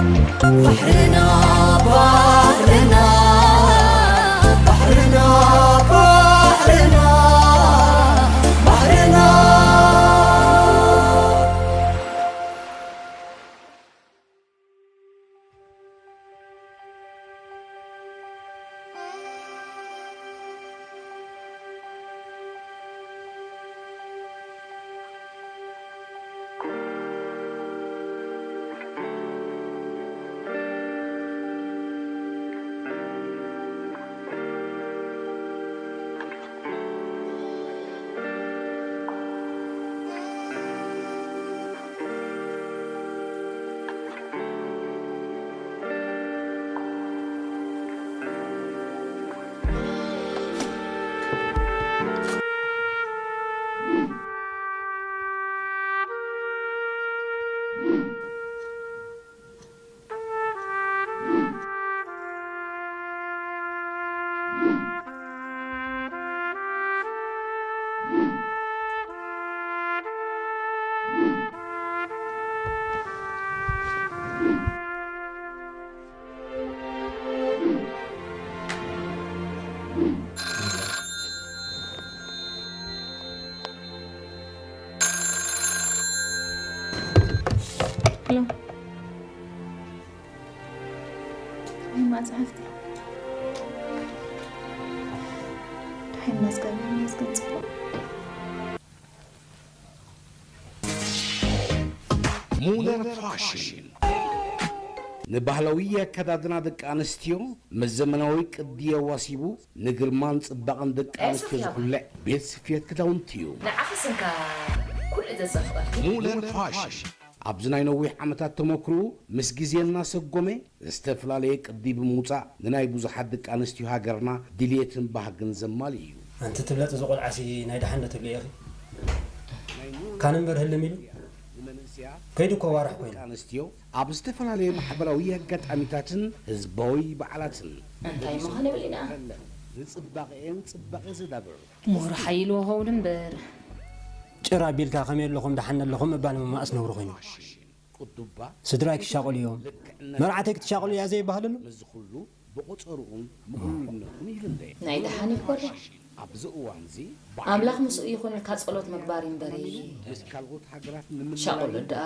ባሕርና፣ ባሕርና፣ ባሕርና፣ ባሕርና፣ ባሕርና። መጻሕፍቲ። ድሓን መዝገብ ይመስገን ጽቡቕ። ሙለር ፋሽን ንባህላዊ ኣከዳድና ደቂ ኣንስትዮ ምስ ዘመናዊ ቅዲ ኣዋሲቡ ንግርማን ጽባቐን ደቂ ኣንስትዮ ዝኹልዕ ቤት ስፌት ክዳውንቲ እዩ። ንዓኺ ስንካ ኩሉ ዘጸፍቐልኪ። ሙለር ፋሽን ኣብዚ ናይ ነዊሕ ዓመታት ተመክርኡ ምስ ግዜ እናሰጎመ ዝተፈላለየ ቅዲ ብምውፃእ ንናይ ብዙሓት ደቂ ኣንስትዮ ሃገርና ድልየትን ባህግን ዘማልእ እዩ። ኣንቲ ትብለጢ እዚ ቆልዓሲ ናይ ደሓን ዶ ትብልዮ ኢኺ? ካን እምበር ህልም ኢሉ ከይዱ እኮ ዋርሕ ኮይኑ። ደቂ ኣንስትዮ ኣብ ዝተፈላለየ ማሕበራዊ ኣጋጣሚታትን ህዝባዊ በዓላትን እንታይ እሞ ክንብል ኢና? ንፅባቐኤን ፅባቐ ዘዳብር ምሁር ሓይልዎ ኸውን እምበር። ጭር ኣቢልካ ከመይ ኣለኹም ደሓን ኣለኹም ምባል መማእስ ነውሪ ኮይኑ። ስድራይ ክሻቐሉ እዮም። መርዓተይ ክትሻቐሉ እያ ዘይበሃለሉ? ምስዚ ኩሉ ብቖጸርኡን ምእሉይነቱን ይልለ። ናይ ደሓን ይኮርዕ። ኣብዚ እዋንዚ ኣምላኽ ምስኡ ይኹን ኢልካ ጸሎት ምግባር እዩ እምበሪ። ምስ ካልኦት ሃገራት ንምልላይ ሻቕሎት ደኣ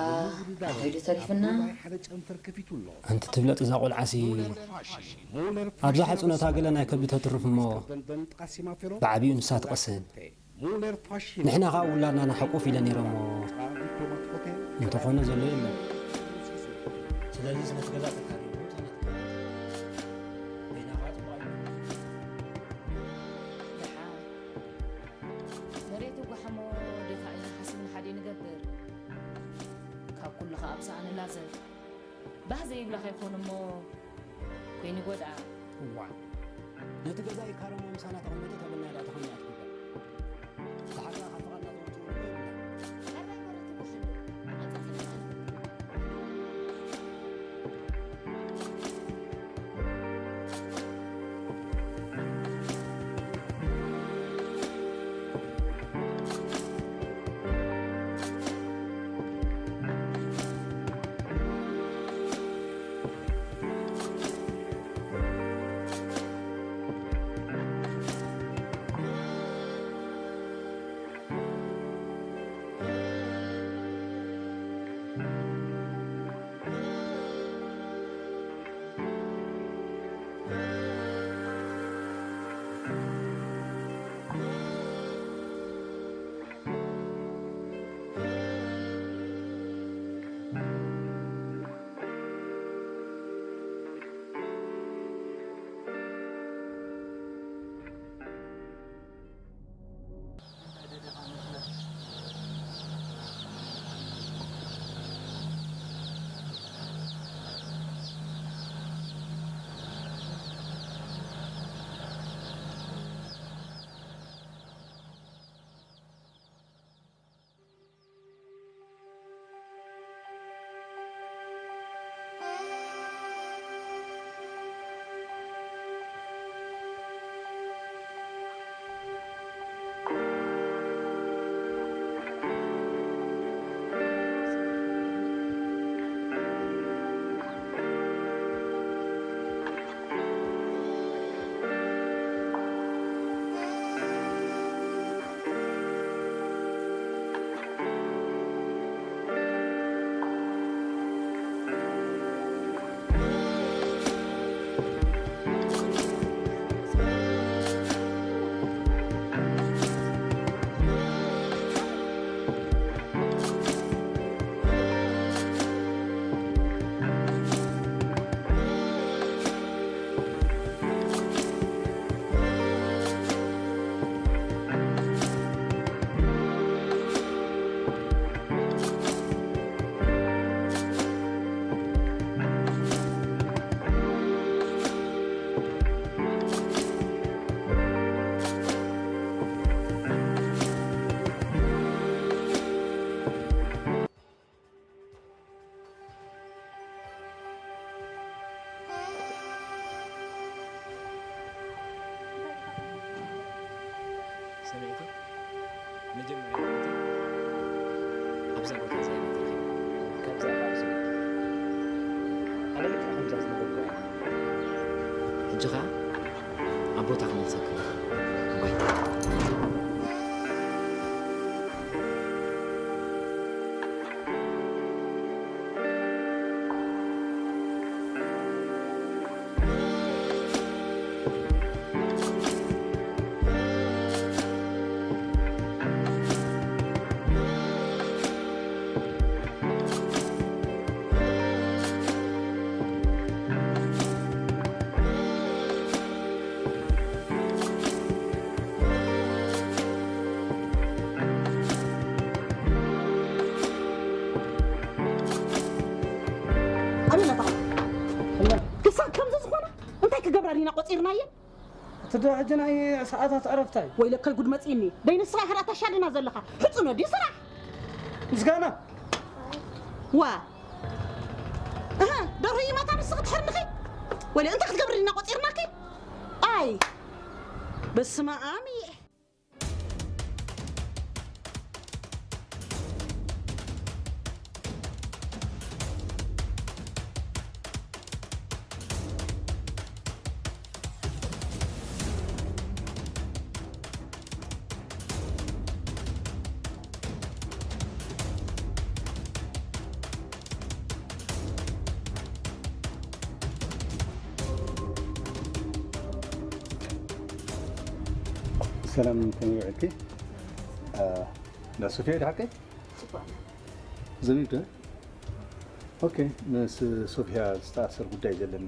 ኣኸይዱ ተሪፍና። ኣቦይ ሓደ ጨንፈር ከፊቱ ኣሎ። ኣንቲ ትብለጥ እዛ ቆልዓሲ ኣብዛ ሕጽኖታ ገለ ናይ ከብዲ ተትርፍ እሞ ብዓቢኡ ንሳ ትቐስን። ንሕና ኸኣ ውላድና ንሓቁፍ ኢለ ነይረ እሞ እንተኾነ ዘሎ የለን። ስለዚ ስለ ገዛ ተካሪቡ መሬት ይጓሓሞ ደፋ ኢና ሓሲብና ሓደ ንገብር ካብ ኩሉ ኸኣ ብሳኣ ንላዘብ ባህ ዘይብላ ኸይኮን እሞ ከይንጎድኣ። እዋእ ነቲ ገዛ ይካረሞ ምሳና ተቐመጢ ተበልና ኢላ ተኾይና እያ ትጉዳእ። ብሓቂ ኢኻ ፍቓድና ተወጥኡ እኮ የብልናን። እዛ ቦታ እዚኣ ናትካ። ካብዛ ኣባብሶ ኣነ ልክዕ ከምዛ ዝነበርኩ እያ። ሕጂ ኸኣ ኣብ ቦታ ክመልሰካ። ባይ። ኣበይ ኣለኻ? ክሳብ ከምዚ ዝኾነ እንታይ ክገብራ ዲና ቆጺርናየ? እቲ ዶ ሕጂ ናይ ሰዓታት ዕረፍታ እዩ። ወይለከይ ጉድ መጺእኒ። ደይ ንስኻ ኢኻ ደኣ ታሻድና ዘለኻ። ሕጽኖ ድዩ ስራሕ? ምስጋና። ዋ። እህ፣ ደርሆ ይማታ ንስኺ ትሕርንኺ? ወይለ እንታይ ክትገብሪ ዲና ቆጺርናኪ? ኣይ። በስመ ኣብ እየ። ሰላም፣ ከመይ ውዒልኪ? እ፣ እንዳ ሶፊያ ድዩ ሓቀይ? ጽቡቕ። ዘቢብ ዶ? ኦኬ፣ ምስ ሶፊያ ዝተኣሳሰር ጉዳይ ዘለኒ።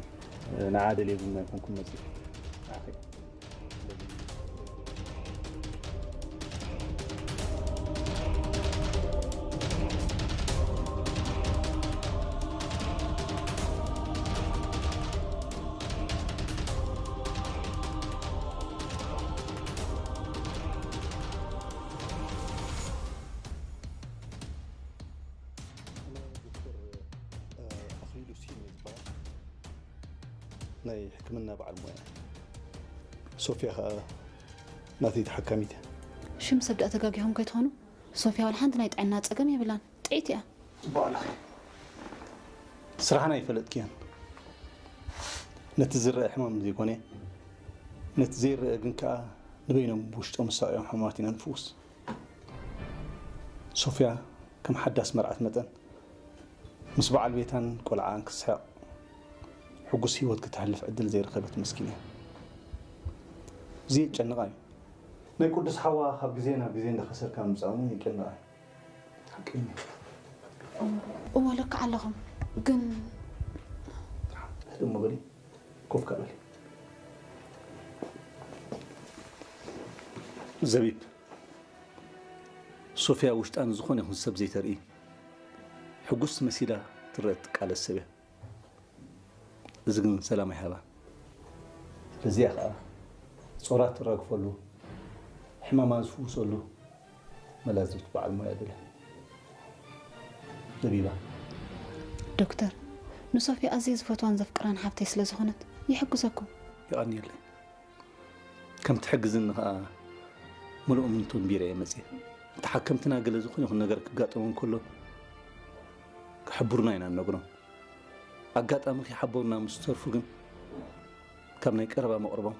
እ፣ ንዓ ደልየ ቡና ኣይኮንኩን መጺእ። ሓቀይ። ኣነ ዶክተር፣ እ፣ ኣኽሊሉ ስዩም እየ ዝበሃል። ናይ ሕክምና በዓል ሞያ። ሶፊያ ኸኣ ናተይ ተሓካሚት እያ። ሽም ሰብ ደኣ ተጋጊኹም ከይትኾኑ? ሶፊያ ዋላ ሓንቲ ናይ ጥዕና ጸገም የብላን። ጥዕይቲ እያ። ጽቡቕ ኣለኺ። ስራሕና ኣይፈለጥክዮን። ነቲ ዝረአ ሕማም ዘይኮነ፣ ነቲ ዘይረአ ግን ከኣ ንበይኖም ብውሽጦም ዝሳቐዮም ሕማማት ኢና ንፍውስ። ሶፊያ ከም ሓዳስ መርዓት መጠን ምስ በዓል ቤታን ቆልዓኣን ክትስሕቕ፣ ሕጉስ ህይወት ክተሕልፍ ዕድል ዘይረኸበት መስኪን እያ። እዚ የጨንቓ እዩ። ናይ ቅዱስ ሓዋ ካብ ግዜ ናብ ግዜ እንዳኸሰርካ ምምጻእ እውን የጨንቓ እዩ። ሓቂ እዩ። እሞ ልክዕ ኣለኹም፣ ግን ሕድ እሞ በሊ፣ ኮፍ ከኣ በሊ። ዘቢብ፣ ሶፊያ ውሽጣ ንዝኾነ ይኹን ሰብ ዘይተርኢ፣ ሕጉስቲ መሲላ ትረአ እትቃለስ ሰብ እያ። እዚ ግን ሰላም ኣይሃባን። ስለዚኣ ኸኣ ጾራ ትራግፈሉ፣ ሕማማ ዝፍውሰሉ መላዝብቲ በዓል ሞያ ደልያ። ዘቢባ። ዶክተር፣ ንሶፊያ ኣዝየ ዝፈትዋን ዘፍቅራን ሓብተይ ስለ ዝኾነት፣ ይሕግዘኩም። የቐንየለይ። ከም ትሕግዝኒ ኸኣ ምሉእ እምንቶን ቢረ እየ መጽየ። ተሓከምትና ገለ ዝኾነ ይኹን ነገር ክጋጠሞም ከሎ ክሕብሩና ኢና እንነግሮም። ኣጋጣሚ ከይሓበሩና ምስ ተርፉ ግን ካብ ናይ ቀረባ መቕርቦም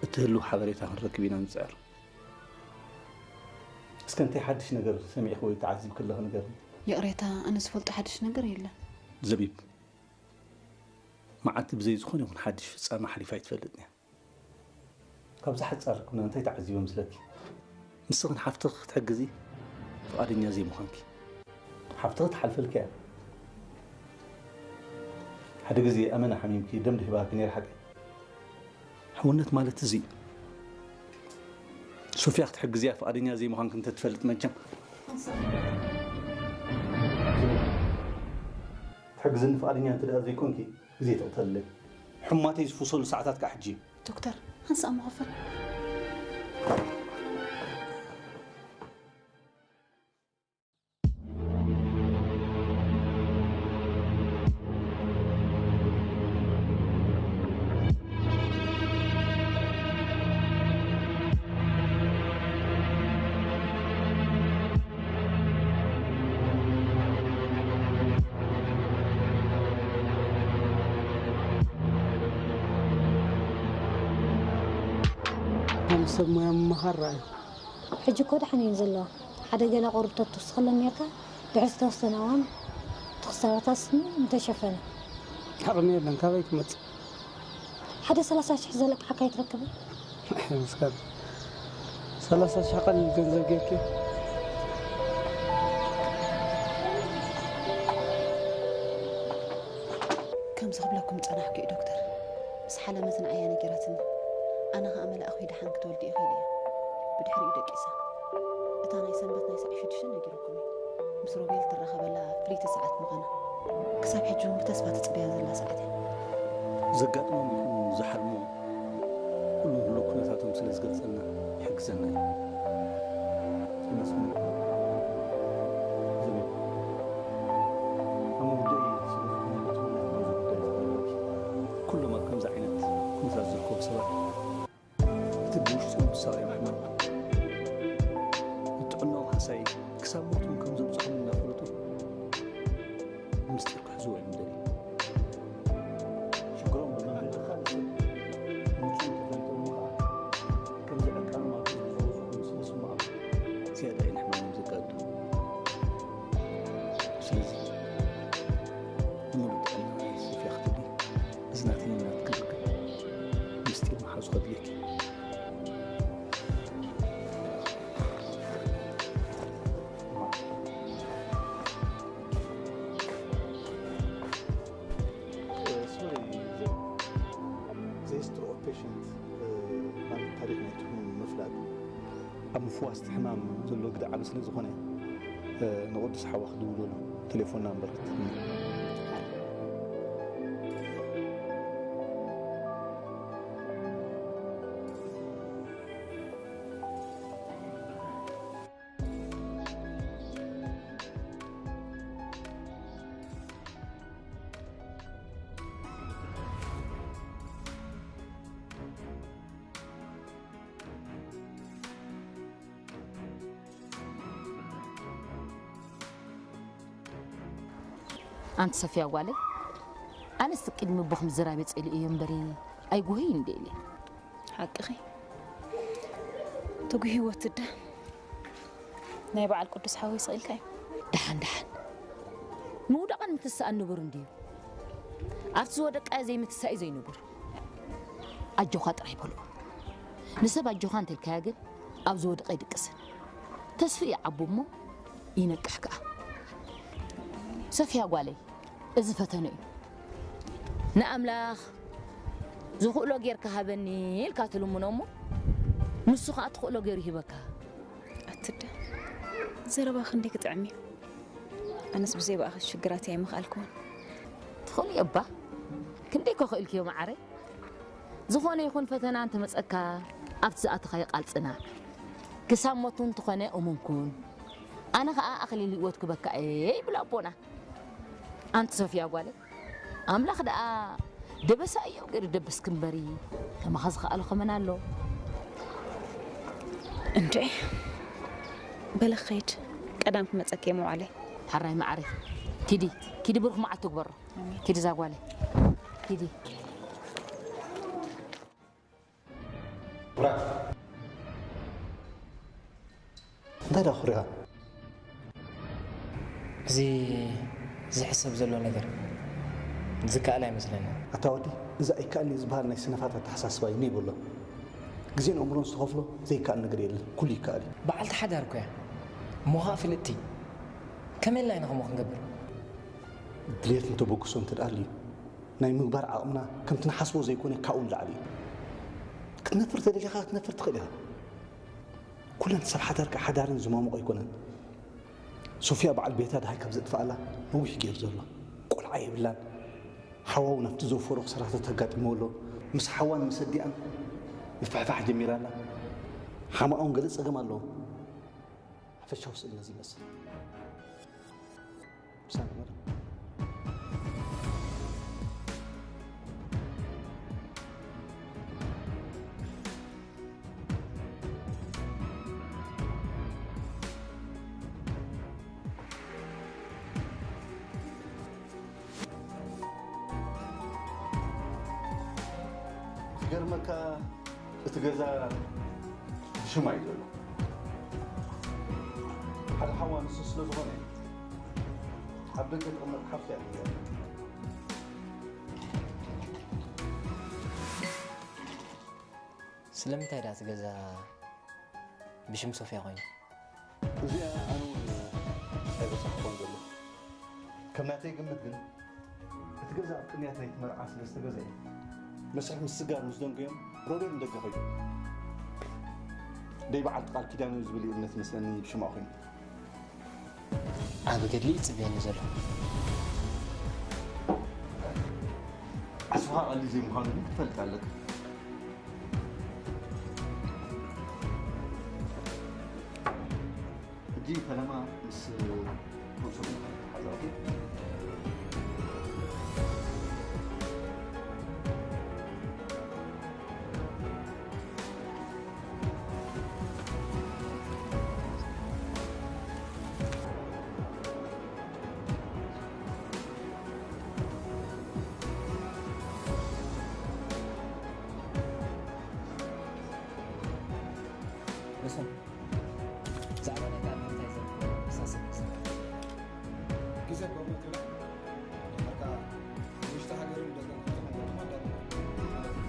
እትህልው ሓበሬታ ክንረክብ ኢና ንጽዕር። እስከ እንታይ ሓድሽ ነገር ሰሚዕኺ ወይ ተዓዚብኪ ኣለኺ ንገርኒ። ይቕሬታ፣ ኣነ ዝፈልጦ ሓድሽ ነገር የለን። ዘቢብ፣ መዓልቲ ብዘይ ዝኾነ ይኹን ሓድሽ ፍጻመ ሓሊፋ ኣይትፈልጥን እያ። ካብዛ ሓጻር ርክብና እንታይ ተዓዚበ መስለኪ? ንስኽን ሓፍትኺ ክትሕግዚ ፍቓደኛ ዘይምዃንኪ። ሓፍትኺ ትሓልፈልኪ እያ። ሓደ ግዜ ኣመና ሓሚምኪ ደም ድሂባኪ ነይራ ሓቂ። ሕውነት ማለት እዚ እዩ። ሶፊያ ክትሕግዝያ ፍቓደኛ ዘይምዃንኪ እንተትፈልጥ መቸም። ትሕግዝኒ ፍቓደኛ እንተ ደኣ ዘይኮንኪ ግዜ ትቕተልለይ። ሕማተይ ዝፍውሰሉ ሰዓታት ከኣ ሕጂ እዩ። ዶክተር፣ ሓንሳእ እሞ ክፈል። ሰብ ሞያ ምምሃር ረኣዩ። ሕጂ እኮ ደሓን እየን ዘለዋ። ሓደ ገለ ቁሩብ ተትውስኸለን ኔርካ፣ ድሕሪ ዝተወሰነ እዋን እቲ ክሳራታስ ምተሸፈነ። ዓቕሚ የለን፣ ካበይ ክመጽእ? ሓደ ሰላሳ ሽሕ ዘለቅሓካ ኣይትረክብን? ምስካብ ሰላሳ ሽሕ ቀሊል ገንዘብ ጌርኪ። ከምዚ ክብለኩም ጸናሕኩ እዩ ዶክተር። ምስ ሓለመት ንዓያ ነጊራትኒ። ኣነ ኸኣ መልኣኹ ደሓን ክትወልዲ ኢኺ ኢለ እየ። ብድሕሪኡ ደቂሳ። እታ ናይ ሰንበት ናይ ሰዓት ሽዱሽተ ነጊረኩም እየ። ምስ ሮቤል ትራኸበላ ፍልይቲ ሰዓት ምዃና። ክሳብ ሕጂ እውን ብተስፋ ትጽበያ ዘላ ሰዓት እያ። ዘጋጥሞም ይኹን ዝሓልሞ ኩሉ ህሉው ኩነታቶም ስለ ዝገልጸልና ይሕግዘና እዩ። ተመስገን። ዘቢብ፣ ኣብ መወዳኢ ስለ ዝኾነ፣ እቲ ውላድ ነዚ ጉዳይ ዝቐረበኪ፣ ኩሎም ኣብ ከምዚ ዓይነት ኩነታት ዝርከቡ ሰባት፣ እቲ ብውሽጦም ዝሳቐዩ ሕማም፣ ንጥዕናኦም ሃሳዪ ክሳብ ሞት እውን ከም ዘብጽሖም እናፈለጡ፣ ምስጢር ክሕዝዎ እዮም ዝደልዩ። ሽግሮም ብመንገዲ ካልእ ሰብ ምጹ እንተፈሊጦም ከኣ፣ ከምዚ ዕርቃኖም ኣብ ህዝቢ ዝወጹ ኮይኑ ስለ ዝስምዖም፣ ዝያዳ እዩ ንሕማሞም ዘጋድዱ። ስለዚ፣ ንምሉእ ጥዕና ናይ ሶፍያ ክትብሊ፣ እዚ ናተይን ናትክን ርክብ ምስጢር ምሓዙ ከድልየኪ። ሶሪ፣ ዘይ ሂስትሪ ኦፍ ፔሽንት ማለት ታሪኽ ናይቲ ሕሙም ምፍላጥ። ኣብ ምፍዋስ እቲ ሕማም ዘሎ ግደ ዓቢ ስለ ዝኾነ፣ ንቕዱስ ሓዋ ክድውለሉ ቴሌፎን ናምበር ክትህብኒ። ኣንቲ ሰፊያ ጓለይ፣ ኣነስ ቅድሚ ኣቦኹም ዝራቤ ጸሊኤዮ እምበሪ ኣይጉህይን እንደ ኢለ። ሓቅኺ። ትጉሂ ወትዳ ናይ በዓል ቅዱስ ሓወይ ስቕ ኢልካ እዩ። ደሓን ደሓን። ምውዳቕን ምትሳእን ንቡር እንድዩ። ኣብቲ ዝወደቃዮ ዘይምትሳእ እዩ ዘይንቡር። ኣጆኻ ጥራይ በልኦ። ንሰብ ኣጆኻ እንተልካዮ ግን ኣብ ዝወደቐ ይድቅስን። ተስፍኡ ይዓቡ እሞ ይነቅሕ ከኣ። ሰፊያ ጓለይ፣ እዚ ፈተነ እዩ። ንኣምላኽ ዝኽእሎ ጌርካ ሃበኒ ኢልካ ትልምኖ እሞ ንሱ ከኣ ትኽእሎ ገይሩ ይህበካ። ኣትደ ዘረባ ክንደይ ክጥዕም እዩ። ኣነስ ብዘይ ብኣኺ ሽግራት ኣይምኽኣልኩዎን። ትኽእሊ እባ ክንደይ ኮ ክእልክዮ መዓረይ። ዝኾነ ይኹን ፈተና እንትመጸካ ኣብቲ ዝኣተኻዮ ቃል ጽናዕ። ክሳብ ሞት እውን እንተኾነ እሙን ኩን። ኣነ ኸኣ ኣኽሊል ህይወት ክበካ እየ ይብል ኣቦና። ኣንቲ ሶፊያ ጓለይ፣ ኣምላኽ ደኣ ደበሳ እዮም ገይሩ ደበስኪ እምበሪ፣ ከማኻ ዝኸኣሎ ከመን ኣሎ? እንዴ በለ ኸይድ ቀዳም ክመጸኪ እየ መዋዕለይ። ሓራይ መዓረይ ኪዲ ኪዲ ብሩኽ መዓልቲ ግበሮ። ኪዲ እዛ ጓለይ ኪዲ። እንታይ ደኣ ኩሪኻ? እዚ ዝሕሰብ ዘሎ ነገር ዝከኣል ኣይመስለንን። ኣታ ወዲ፣ እዚ ኣይከኣልን እዩ ዝበሃል ናይ ሰነፋት ኣተሓሳስባ እዩ፣ ነይብሎ። ግዜን ኣእምሮን ዝተኸፍሎ ዘይከኣል ነገር የለን፣ ኩሉ ይከኣል እዩ። በዓልቲ ሓዳር እኮ እያ እሞ ኸኣ ፍልጥቲ። ከመይ ኢልና ኢና ከምኡ ክንገብር? ድልየትን ተበግሶን እንተ ደኣ ኣልዩ፣ ናይ ምግባር ዓቕምና ከምቲ ንሓስቦ ዘይኮነ ካብኡ ንላዕሊ እዩ። ክትነፍር ተደሊኻ ክትነፍር ትኽእል ኢኻ። ኩለን ሰብ ሓዳር ከኣ ሓዳረን ዝማሙቕ ኣይኮነን። ሶፍያ በዓል ቤታ ደሃይ ካብ ዘጥፍኣላ ነዊሕ ገይሩ ዘሎ። ቆልዓ የብላን። ሓዋ እውን ኣብቲ ዘውፈሮ ክሳራታት ኣጋጢምዎ ኣሎ። ምስ ሓዋን ምስ ኣዲኣን ምፍሕፋሕ ጀሚራ ኣላ። ሓማኦም ገለ ጸገም ኣለዎ። ሓፈሻዊ ስእሊ ነዚ ይመስል። ክገርመካ እቲ ገዛ ሽማ እዩ ዘሎ። ሓደ ሓዋ ንሱ ስለ ዝኾነ ኣብ ደገ ተቐመጥ ሓፍቲ እያ ትብሎ። ስለምንታይ ዳ እቲ ገዛ ብሽም ሶፍያ ኮይኑ? እዚኣ ኣነ እውን ኣይበጻሕኩን ዘሎ። ከም ናተይ ግምት ግን እቲ ገዛ ኣብ ቅንያት ናይቲ መርዓ ስለ ዝተገዝአ መስርሕ ምስጋር ምስ ደንጎዮም ሮቤል ንደገ ከይዱ። ደይ በዓልቲ ቃል ኪዳን እዩ ዝብል እዩ እምነት መስለኒ ብሽማ ኮይኑ። ዓቢ ገድሊ እዩ ዝጽበየኒ ዘሎ። ዓስብኻ ቀሊል ዘይምዃኑ ግን ክትፈልጥ ኣለካ። ሕጂ ፈለማ ምስ ፕሮፌሰር ሓዛውቲ ርሱም ብዛዕባ ነታ ኣብ ምንታይ ዘርክቦ ክሳስብ ክስራ ግዜ ኮሞ ትብላ ደሓርካ ውሽጢ ሃገርን ደገን ከምዞም ኣጋጥሞ ኣጋጥሞ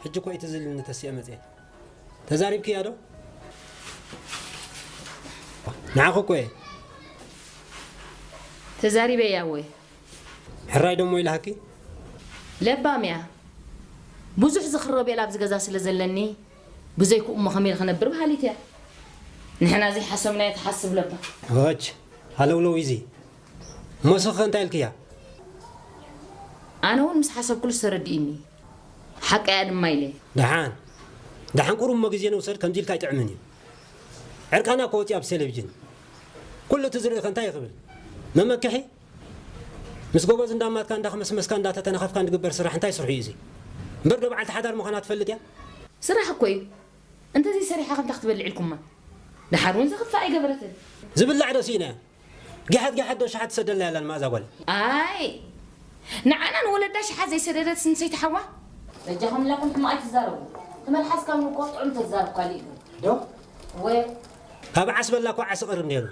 ሕጂ እኮ እዩ ትዝ ኢሉኒ ተሲኤ መፅኤ። ተዛሪብክያ ዶ? ንዓኺ እኮ እየ። ተዛሪበያ ወይ? ሕራይ ደሞ ኢልሃኪ? ለባም እያ። ብዙሕ ዝኽሪ ሮቤል ኣብዚ ገዛ ስለ ዘለኒ ብዘይክኡ እሞ ከመይ ኢለ ክነብር በሃሊት እያ። ንሕና ዘይሓሰብናዮ ትሓስብ ለባ። ኦች ሃለውለው ኢዚ እሞ ንስኺ እንታይ ኢልክያ? ኣነ እውን ምስ ሓሰብኩሉስ ተረዲእኒ። ሓቀያ ድማ ኢለ። ደሓን ደሓን ቁሩብ እሞ ግዜ ንውሰድ፣ ከምዚ ኢልካ ኣይጥዕምን እዩ። ዕርቃና እኮ ወፂኣ ኣብ ቴሌቪዥን። ኩሉ እቲ ዝርኢ ከ እንታይ ይኽብል? መመክሒ? ምስ ጎበዝ እንዳማትካ እንዳኸመስመስካ እንዳተተነኸፍካ እንድግበር ስራሕ እንታይ ስርሑ እዩ እዚ? እምበር ዶ በዓልቲ ሓዳር ምዃና ትፈልጥ እያ? ስራሕ እኮ እዩ። እንተዘይ ሰሪሓ ከምታ ክትበልዕ ኢልኩማ። ደሓር እውን ዘኽፍእ ኣይገበረትን። ዝብላዕ ዶ ስኢና እያ? ጊሓት ጊሓት ዶ ሽሓት ትሰደልና ያላን ማእዛ ጓል? ኣይ ንዓና ንወለዳ ሽሓት ዘይሰደደት ንሰይቲ ሓዋ። በጃኹም ኢላኩም ሕማቕ ኣይትዛረቡ። ትመልሓስ ካብ ንቆ ጥዑም ተዛረብ ካልእ እዩ። ዶ? ወ ካብ ዓስ በላ እኮ ዓስ ይቐርብ ነይሩ።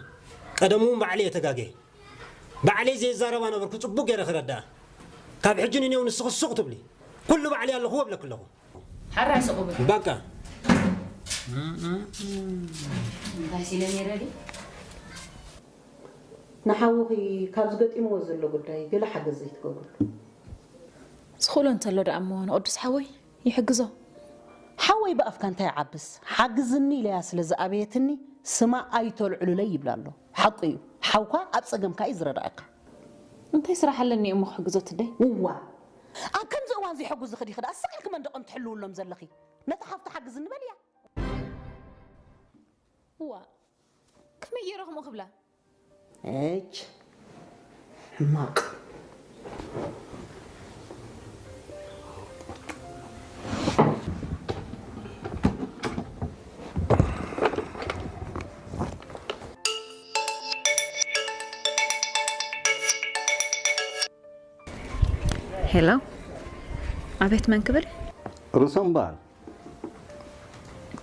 ቀደም እውን ባዕለይ እየ ተጋግየ። ባዕለይ ዘየዛረባ ነበርኩ ጽቡቅ ገይረ ክረድኣ። ካብ ሕጂ ንኔው ንስኺ ሱቕ ትብሊ። ኩሉ ባዕለይ ኣለኹዎ እብለኪ ኣለኹ። ሓራይ ስቕ በል። በቃ። እንታይ ሲለ ነይረ ድዩ? ንሓውኺ ካብዚ ገጢምዎ ዘሎ ጉዳይ ገለ ሓገዝ ዘይትገብርሉ? ዝኽእሎ እንተሎ ደኣ እሞ ንቅዱስ ሓወይ ይሕግዞ። ሓወይ ብኣፍካ እንታይ ይዓብስ? ሓግዝኒ ኢለያ ስለ ዝኣበየትኒ ስማ ኣይተልዕሉለይ ይብላ ኣሎ። ሓቁ እዩ። ሓውካ ኣብ ጸገምካ እዩ ዝረዳእካ። እንታይ ስራሕ ኣለኒ እሞ ክሕግዞ ትደይ? እዋ ኣብ ከምዚ እዋን ዘይሕጉዝኺ ዲኺ ደኣ ስቕ ኢልኪ መንደቖም ትሕልውሎም ዘለኺ? ነታ ሓፍቱ ሓግዝኒ በልያ። እዋ ከመይ ገይረ ከምኡ ክብላ? እች ሕማቕ። ሄሎ፣ ኣቤት፣ መን ክብል? ርሶም በሃል።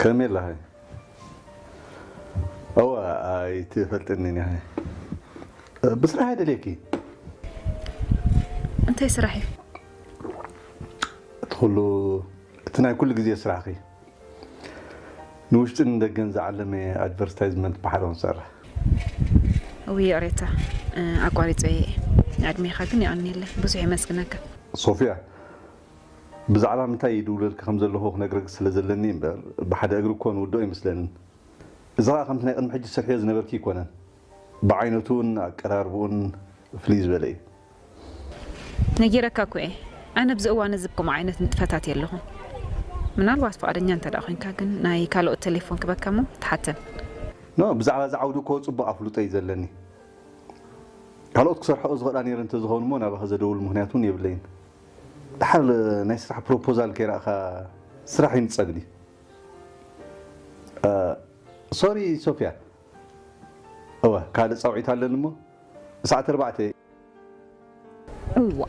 ከመይ ኣለኺ? እወ ኣይትፈልጥንን ኢኺ። ብስራሕ እየ ደልየኪ። እንታይ ስራሕ እዩ? እቲ ኩሉ እቲ ናይ ኩሉ ግዜ ስራሕኺ ንውሽጥን ንደገን ዝዓለመ ኣድቨርታይዝመንት ብሓደ ክንሰርሕ። እውይ ይቕሬታ ኣቋሪፀ እየ። ንዕድሜኻ ግን የቐንየለይ። ብዙሕ የመስግነካ። ሶፍያ ብዛዕባ ምንታይ ይድውለልኪ ከም ዘለኹ ክነግረኪ ስለ ዘለኒ እምበር ብሓደ እግሪ እኮ ንውድኦ ኣይመስለንን። እዚ ኸኣ ከምቲ ናይ ቅድሚ ሕጂ ትሰርሕዮ ዝነበርኪ ኣይኮነን። ብዓይነቱን ኣቀራርብኡን ፍልይ ዝበለ እዩ። ነጊረካ እኮ እየ። ኣነ ኣብዚ እዋን እዚ ብከምኡ ዓይነት ንጥፈታት የለኹን። ምናልባት ፍቓደኛ እንተ ደኣ ኮይንካ ግን ናይ ካልኦት ቴሌፎን ክበካ እሞ ትሓተን። ኖ፣ ብዛዕባ እዚ ዓውዲ እኮ ጽቡቕ ኣፍልጦ እዩ ዘለኒ። ካልኦት ክሰርሕኦ ዝኽእላ ነይረ እንተዝኸውን እሞ ናባኻ ዘደውል ምኽንያት እውን የብለይን። ድሓር ናይ ስራሕ ፕሮፖዛል ከይረኣኻ ስራሕ ይምጸግ ድዩ? እ፣ ሶሪ ሶፍያ። እወ፣ ካልእ ጻውዒት ኣለኒ እሞ፣ ሰዓት ኣርባዕተ። እዋ።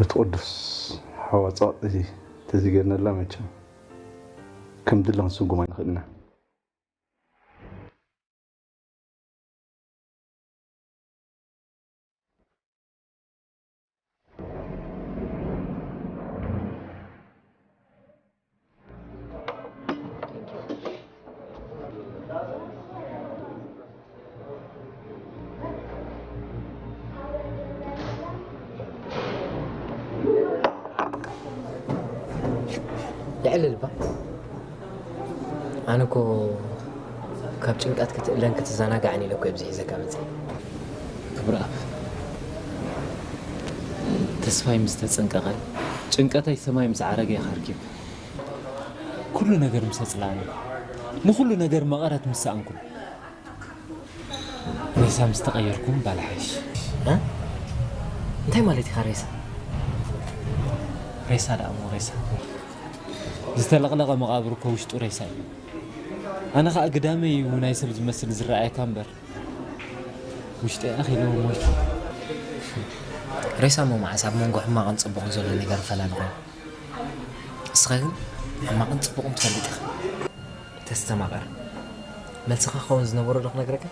እቲ ቅዱስ ሓዋ ጸቕጢ ተዘይገርነላ መቸም ከም ድለ ክንስጉማ ንኽእል ኢና። የዕልል እባ። ኣነ እኮ ካብ ጭንቀት ክትእለን ክትዘናጋዕን ኢለ እኮ ኣብዚ ሒዘካ መፅእ። ክብረኣብ፣ ተስፋይ ምስ ተጸንቀቐ፣ ጭንቀተይ ሰማይ ምስ ዓረገ ኢኻ ኣርኪብ። ኩሉ ነገር ምስ ኣጽለኣኒ፣ ንኹሉ ነገር መቐረት ምስ ሰኣንኩ፣ ሬሳ ምስ ተቐየርኩ ምባል ሓይሽ። እ? እንታይ ማለት ኢኻ ሬሳ? ሬሳ ደኣ እሞ ሬሳ። ዝተለቕለቐ መቓብር እኮ ውሽጡ ሬሳ እዩ። ኣነ ኸኣ ግዳመይ እዩ ናይ ሰብ ዝመስል ዝረኣየካ እምበር፣ ውሽጠይ ኣኺሉ ሞይቱ። ሬሳ እሞ መዓስ ኣብ መንጎ ሕማቕን ጽቡቕን ዘሎ ነገር ፈላሊ ኮይኑ? ንስኻ ግን ሕማቕን ጽቡቕን ትፈልጥ ኢኻ። ተስተማቐር። መልስኻ ክኸውን ዝነበሮ ዶ ክነግረካ?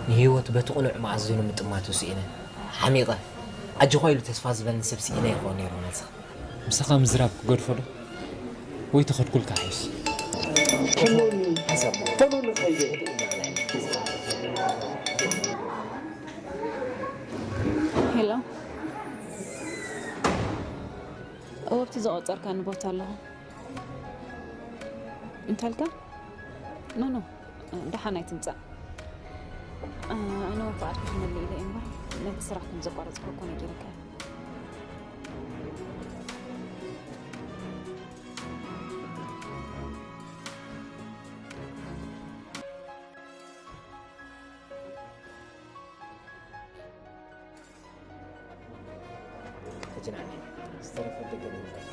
ንህይወት በቲ ቅኑዕ መኣዝኑ ምጥማቱ ስኢነ፣ ሓሚቐ፣ ኣጆኻ ኢሉ ተስፋ ዝበኒ ሰብ ስኢነ ይኸውን ነይሩ መልስኻ። ምሳኻ ምዝራብ ክገድፎ ዶ? ወይ ተኸድኩልካ ሓይሽ? ሄሎ። እወ፣ ኣብቲ ዘቆጸርካኒ ቦታ ኣለኹ። እንታልካ? ኖ፣ ኖ፣ ደሓን ኣይትምጻእ። ኣነ እውን ፍቓድካ ክመልእ ኢለ እየ እምበር፣ ነቲ ስራሕ ከም ዘቋረጽኩ እኮ ነጊረካ እየ። ሕጂ ንዓኒ ዝተረፈ ደገ ንምንታይ?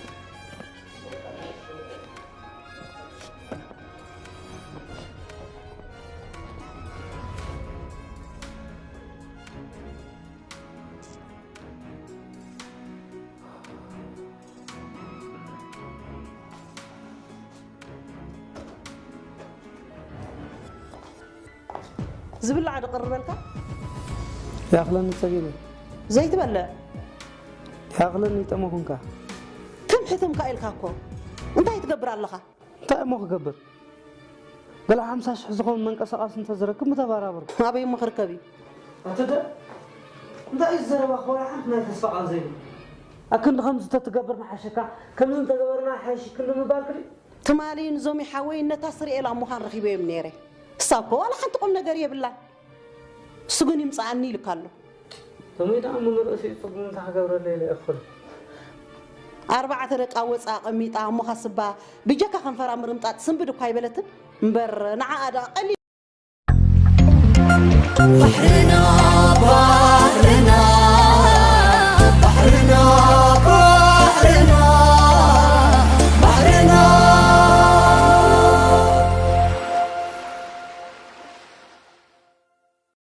ዝብላዕ ዶ ቀርበልካ? ይኣኽለኒ ጸጊበ። ዘይትበልዕ? ይኣኽለኒ ይጠመኹንካ። ትም ሕትምካ ኢልካ እኮ። እንታይ ትገብር ኣለኻ? እንታይ እሞ ክገብር? ገለ ሓምሳ ሽሕ ዝኸውን መንቀሳቐሲ እንተዝረክብ ምተበራበርኩ። ኣበይ እሞ ክርከብ እዩ? ኣትደ? እንታይ እዩ ዘረባኻ? ዋላ ሓንቲ ናይ ተስፋ ቃል ዘይብሉ። ኣክንዲ ከምዚ ተትገብር ምሓሸካ፣ ከምዚ እንተገበርና ይሓይሽ ክንዲ ምባል ክርኢ? ትማሊ ንዞም ይሓወይ ነታ ስርኤል ኣብ ምዃን ረኺበዮም ነይረ። እሳ እኮ ዋላ ሓንቲ ቁም ነገር የብላን። እሱ ግን ይምጽኣኒ ኢልካ ኣሎ። ተመይ ደኣ እሞ ንርእሲ ጽጉም እንታይ ክገብረለይ ኢለ እየ ክብል። ኣርባዕተ ደቃ ወጻ ኣቐሚጣ እሞ ካስባ ብጀካ ከንፈራ ምርምጣጥ ስንብድ እኳ ኣይበለትን እምበር ንዓኣ ደኣ ቀሊል